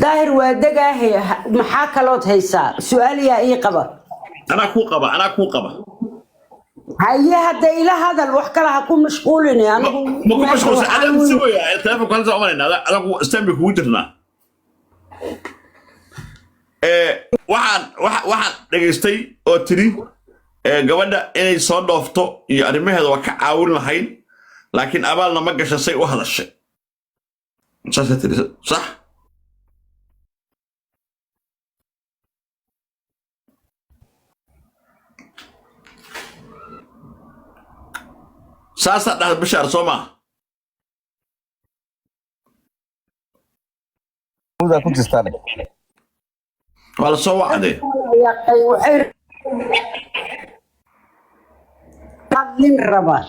Daahir waa degaahe, maxaa kalood haysaa? Su-aal yaa ii qaba? Anaa kuu qaba, anaa kuu qaba. Haye, hadda ila hadal, wax kale ha ku mashquulin anigu. Ma ku meesha mashquulsan waxaa adaan weeye- sugaya telefonka halsa umalayna adan stanby kugu jirnaa. Waxaan waxaan dhegaystay oo tiri gabadha inay soo dhoofto iyo arrimaheeda waa ka caawin lahayn, laakiin abaalna ma gasha say u hadashay. Saasay tiri, sax? Saasaa dhahda Bishaar, soo maaha? Mudaa ku jirtaan. Waa la soo wacdee. Waxay hadlin rabaa.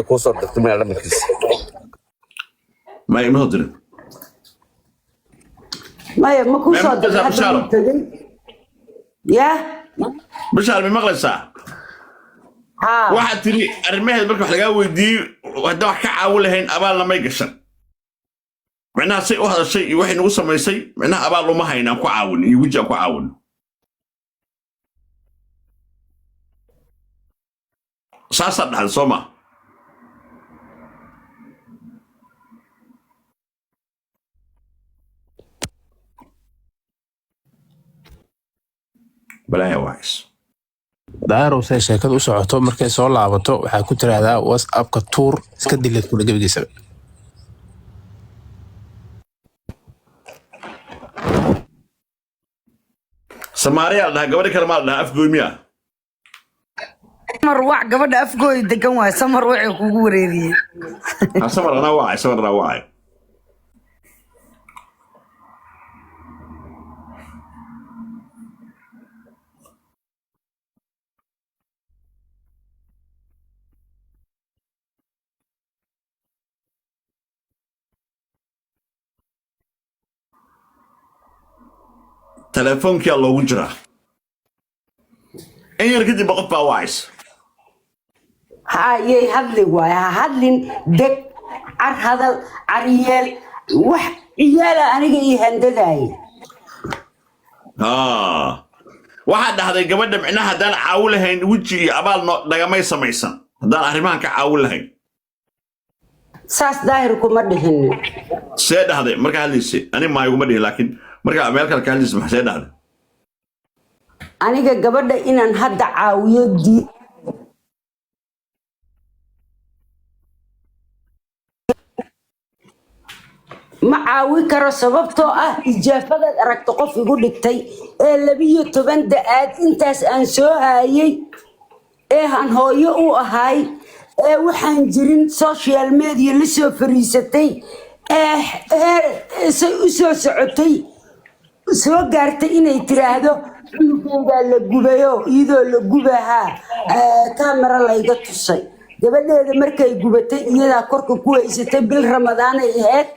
Kuu soo dirtay meel dhamarkiisa. Ma ima soo dirin. Maya, ma ku Ma soo maqlaysaa, diray hadda Bishaaro? wuu tegey ya. Bishaar, ma maqlaysaa? Haa. Waxaad tiri arrimaheed marka wax lagaa weydiiyey, haddaan wax ka caawin lahayn abaalna may gashan. Micnaha say u hadashay iyo waxay nagu samaysay, micnaha abaal uma hayn aan ku caawin iyo weji aan ku caawin. Saasaa dhahday, soo ma? Balaaya wahays. Daarow, say sheekadu u socoto, markay soo laabato waxaa ku tiraahdaa WhatsAppka tuur, iska dileed kula gebigiisaba. Samaariyaa la dhahaa gabadhi kale, maa la dhahaa Afgooy miya? Samar wac, gabadha Afgooy degan waay. Samar wixii kugu wareeriyey. Ha, Samar anaa wacay, Samar anaa wacay. Telefoonkiyaa loogu jiraa. In yar kadib ba qof baa wacaysa. Ha, yay hadli waay, ha hadlin, deg, car hadal, car yeel, wax ciyaala aniga ii handadaaya. Ah. Waxaad dhahday gabadha micnaha haddaan caawin lahayn weji iyo abaal nagamay samaysan haddaan arrimahan ka caawin lahayn. Saas Daahir kuma dhihinin. See dhahday markaa hadlaysay? Ani maa iguma dhihin, laakiin markaa meel kale ka hadlaysay maxaa see dhahday? Aniga gabadha inaan hadda caawiyo ma caawi karo, sababtoo ah ijaafadaad aragto qof igu dhigtay ee 12 da-aad intaas aan soo haayay ee aan hooyo u ahay ee waxaan jirin social media la soo fariisatay ee heer say u soo socotay soo gaartay inay tiraahdo cunugeygaa la gubayo, iyadoo la gubahaa kamera layga tusay. Gabadheeda markay gubatay iyadaa korka ku haysatay, bil Ramadaanay ahayd,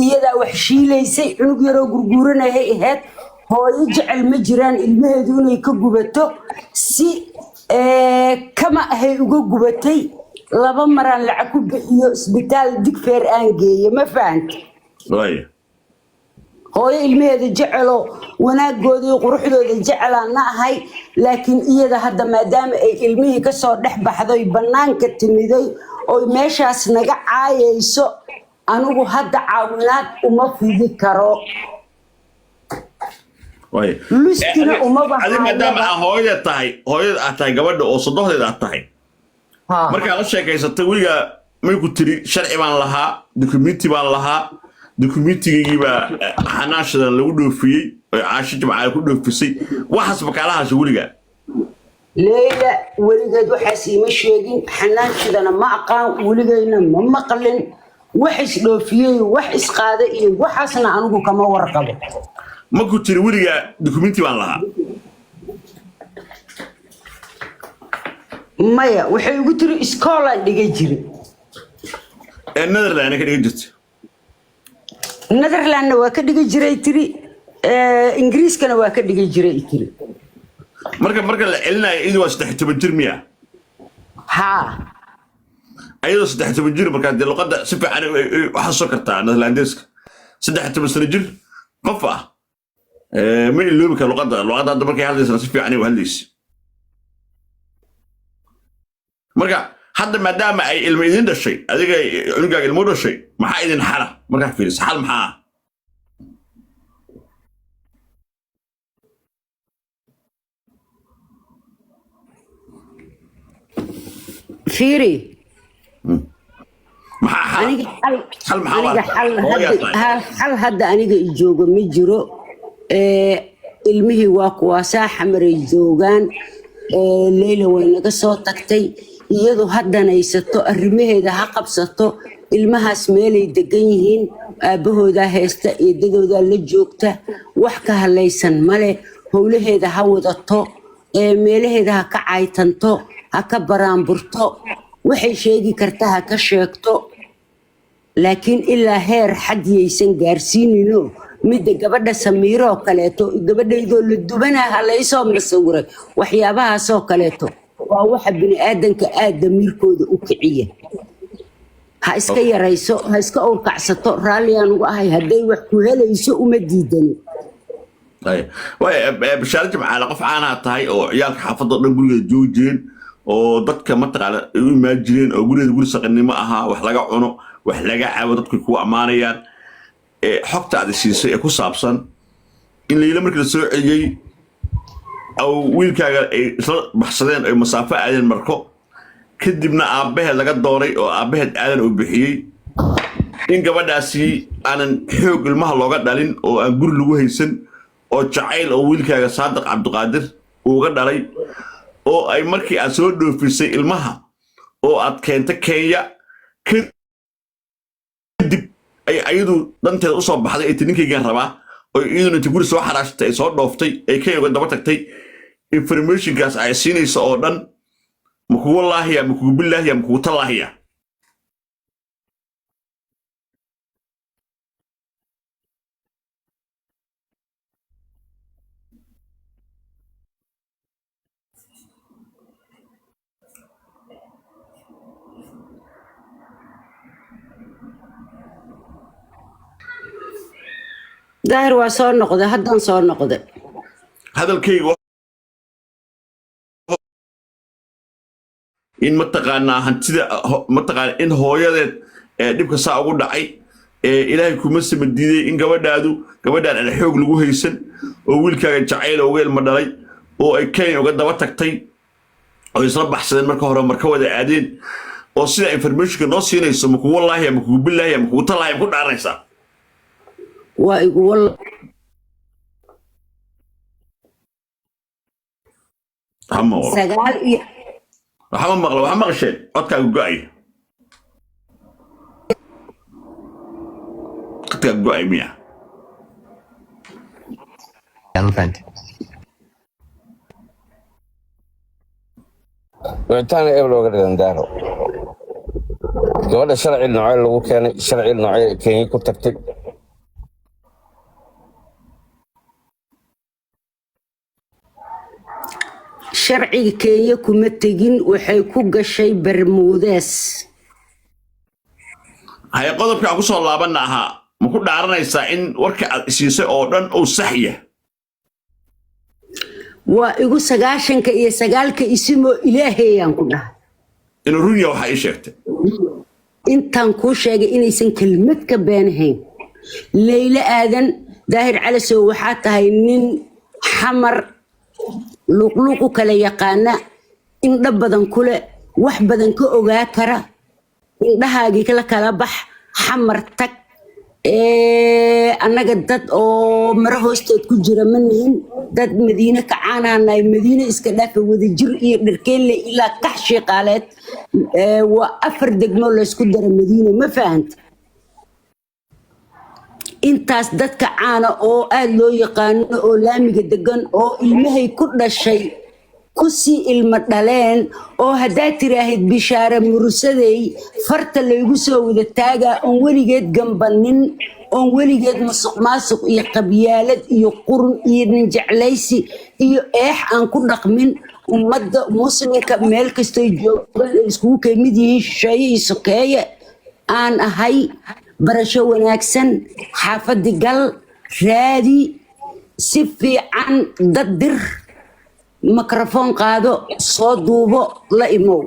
iyadaa wax shiilaysay, cunug yaroo gurguuranayay ahayd. Hooyo jecel ma jiraan ilmaheedu inay ka gubato si kama ahay uga gubatay. Laba maraan lacag ku bixiyo isbitaal Digfeer aan geeye, ma fahanta? Waaya. Hooyo ilmaheeda jecelo, wanaagooda iyo quruxdooda jecelaan na ahay, laakiin iyada hadda maadaama ay ilmihii kasoo dhex baxday, bannaanka timiday oy meeshaas naga caayayso, anigu hadda caawinaad uma fidi karo. Waaya. Lustina uma Adi maadaama bahaayaba. aa hooyada tahay, hooyada aad tahay gabadha oo sodohdeeda aad tahay, markaa la sheekaysatay weligaa may ku tiri sharci baan lahaa, dukumenti baan lahaa, dukumentigaygii baa xanaashadan lagu dhoofiyey oo Caasho Jimcaale ku dhoofisay, waxaas bakaalahaas weligaa? Leyla weligeed waxaas iima sheegin, xanaanshidana ma aqaan, weligeyna ma maqlin wax isdhoofiyey, wax isqaaday iyo waxaasna anigu kama warqabo. Ma ku tiri weligaa dukumenti baan lahaa? Maya, waxay igu tiri iskoolaan dhiga jiray. Ee Netherland ka dhigan jirtay? Netherlandna waa ka dhigi jiray tiri, Ingiriiskana waa ka dhigi jiray tiri. Marka la celinayo iyadu waa 13 jir miya? Haa. Ayadoo 13 jir markaa dee luqadda si fiican ay u xasuusan kartaa Netherlandeska. 13 sano jir qof ah ma iloobi kara luqadda. Hadda markay hadlaysana si fiican ay u hadlaysa. Marka hadda maadaama ay ilmo idin dhashay, adiga cunugaaga ilmo dhashay, maxaa idin xala markaa fiirisa? Xal maxaa ah? Fiiri. Maxaa xala? Aniga xal Xal maxaa aniga waa? Xal Hooyaa hadda tahay. Xal hadda aniga i joogo ma jiro. Ilmihii waa kuwaasaa xamaray joogaan. Leyla way naga soo tagtay. Iyadu ha danaysato, arrimaheeda ha qabsato. Ilmahaas meelay degan yihiin, aabbahoodaa haysta, eedadoodaa la joogta, wax ka halaysan male. Howlaheeda ha wadato, meelaheeda ha ka caytanto, ha ka baraanburto, waxay sheegi karta ha ka sheegto, laakiin ilaa heer xad yaysan gaarsiinino. Midda gabadha Samiiroo kaleeto, gabadhaydoo la dubanaha laysoo masawiray, waxyaabahaasoo kaleeto waa waxa bini'aadanka aad damiirkooda u kiciya. Ha iska yarayso, ha iska owrkacsato, raalliyaan uga ahay. Hadday wax ku helayso uma diidani. Ay, waay Bashaare Jimcaale, qof caanaha tahay oo ciyaalka xaafadda oo dhan gurigeeda joogi jireen oo dadka mataqaana ay u imaan jireen oo gurigeeda guri saqinimo ahaa, wax laga cuno, wax laga cabo, dadku kugu ammaanayaan. Xogta aad siisay ee ku saabsan in Leyla markii la soo celiyey aw wiilkaaga ay isla baxsadeen, ay masaafo aadeen Marko, kadibna aabbaheed laga doonay oo aabbaheed Aadan uu bixiyey, in gabadhaasi aanan xoog ilmaha looga dhalin oo aan guri lagu haysan oo jacayl oo wiilkaaga Saadiq Cabdiqaadir uu uga dhalay, oo ay markii aad soo dhoofisay ilmaha oo aad keentay Kenya kadib ay ayadu danteeda usoo baxday, ay ti ninkaygaan rabaa, oo iyaduna inta guri soo xaraashtay ay soo dhooftay, ay Kenya uga daba tagtay, informationkaas ay siinaysa oo dhan ma kugu laahiya, ma kugu bilaahiya, ma kugu tallaahiya? Daahir, waa soo noqday, haddaan soo noqday. Hadalkayga in mataqaanaa hantida mataqaanaa in hooyadeed ee dhibka saa ugu dhacay ee Ilaahay kuma sama diiday in gabadhaadu gabadhaan aan xoog lagu haysan oo wiilkaaga jacayl uga ilmo dhalay oo ay Kenya uga daba tagtay oo isla baxsadeen marka hore, marka wada aadeen, oo sida informationka noo siinayso ma kugu wallaahiya, ma kugu billaahiya, ma kugu tallaahiya, ma ku dhaaranaysaa? Waa igu wal. Hama walo. Sagaal iyo Waxba maqla, waxa maqasheen codkaaga go'ay, codkaaga go'ay miya? Ma fahanti? Wicitaan eeb looga dhigan daaro. Gabadha sharci noocee lagu keenay? Sharci noocee Kenya ku tagtay? Sharciga Kenya kuma tegin, waxay ku gashay Bermudes. Haye, qodobka aan kusoo laabanna ahaa, ma ku dhaaranaysaa in warka aad isiisay oo dhan uu sax yahay? Waa igu 99-ka isimoo Ilaahayaan ku dhahay. Inuu run yahay waxaa ii sheegtay. Intaan kuu sheegay inaysan kelmad ka beenahayn. Leyla Aadan Daahir Calasow, waxaa tahay nin Xamar luqluqu kala yaqaana, indho badan kule, wax badan ka ogaa kara. Indhahaagii kala kala bax, Xamar tag. Annaga dad oo maro hoosteed ku jira ma nihin, dad Madiine ka caanaanahay. Madiine iska dhaafa, Wadajir iyo Dharkeenle ilaa Kax Shiiqaaleed. Waa afar degmo laysku dara Madiine, ma fahanta? Intaas dadka caana oo aada loo yaqaano oo laamiga degan oo ilmahay ku dhashay. Kusii ilmo dhaleen oo haddaad tiraahid Bishaare Murusadey, farta laygu soo wada taagaa, oon weligeed gambanin, oon weligeed musuq maasuq iyo qabyaalad iyo qurun iyo ninjeclaysi iyo eex aan ku dhaqmin, ummadda muslimka meel kastoy joogaan ay iskugu ka mid yihiin, shisheeye iyo sokeeye aan ahay. Barasho wanaagsan. Xaafadi gal, raadi si fiican, dad dir, mikrafoon qaado, soo duubo, la imow,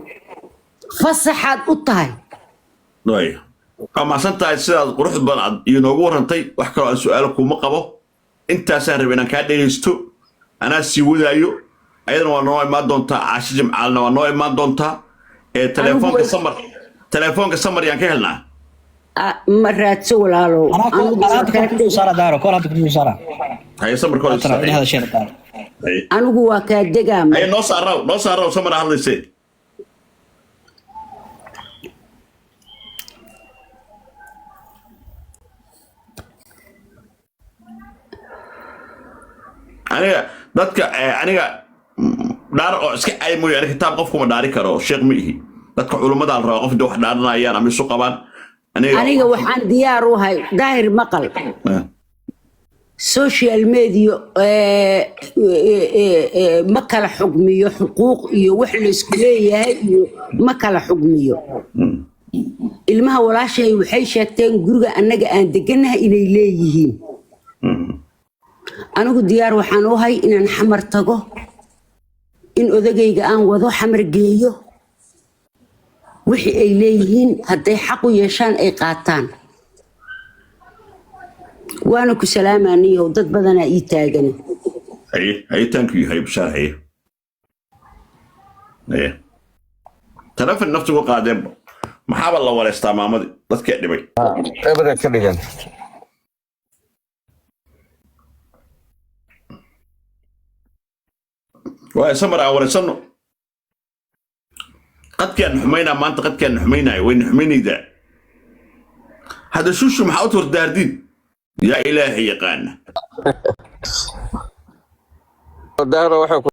fasaxaad u tahay. Way waa mahadsan tahay sidaad quruxda badan aad iyo noogu warrantay. Wax kaloo aan su-aalo kuma qabo, intaasaan rabay inaan kaa dhegaysto. Anaa sii wadaayo, ayadana waa noo imaan doontaa. Caasho Jimcaalna waa noo imaan doontaa. Ee telefoonka Samar, telefoonka Samar yaan ka helnaa? Ah, ma raadso walaalow. Anaa Anigu anaa hadda kor kusoo saara Daaro, kor hadda kusoo saara. Haye, Samar kor. Haatan in hadasheena Daaro. Haye. Anigu waa kaa degaa. Haye, noo saaraw, noo saaraw. Samar hadlayse. Aniga dadka aniga dhaar oo iska cay mooye, aniga kitaab qofkuma dhaari karo, sheekh ma ihi. Dadka culummada la rabaa qof inta wax dhaaranayaan ama isu qabaan. Aniga Aniga waxaan diyaar u ahay, Daahir, maqal, social media ma kala xugmiyo xuquuq iyo wax laysku leeyahay iyo ma kala xugmiyo. Ilmaha walaashahay waxay sheegteen guriga annaga aan deganahay inay leeyihiin. Anigu diyaar waxaan u ahay inaan Xamar tago, in odagayga aan wado, Xamar geeyo, wixii ay leeyihiin hadday xaq u yeeshaan ay qaataan. Waana ku salaamaaniyow, dad badanaa ii taagani. Haye, haye, thank you. Haye Bishaar, haye haye. Telefon naftigu qaadeenba, maxaaba la wareystaa maamadii dadkee dhibay? Ebra ka dhigan. Waay, Samar aan wareysano. Qadkaan xumaynaa maanta, qadkaan xumaynaayo, wayna xumaynaydaa hadda. Shushu, maxaa u tordaardiin? Yaa Ilaahay yaqaana. Daaro waxay ku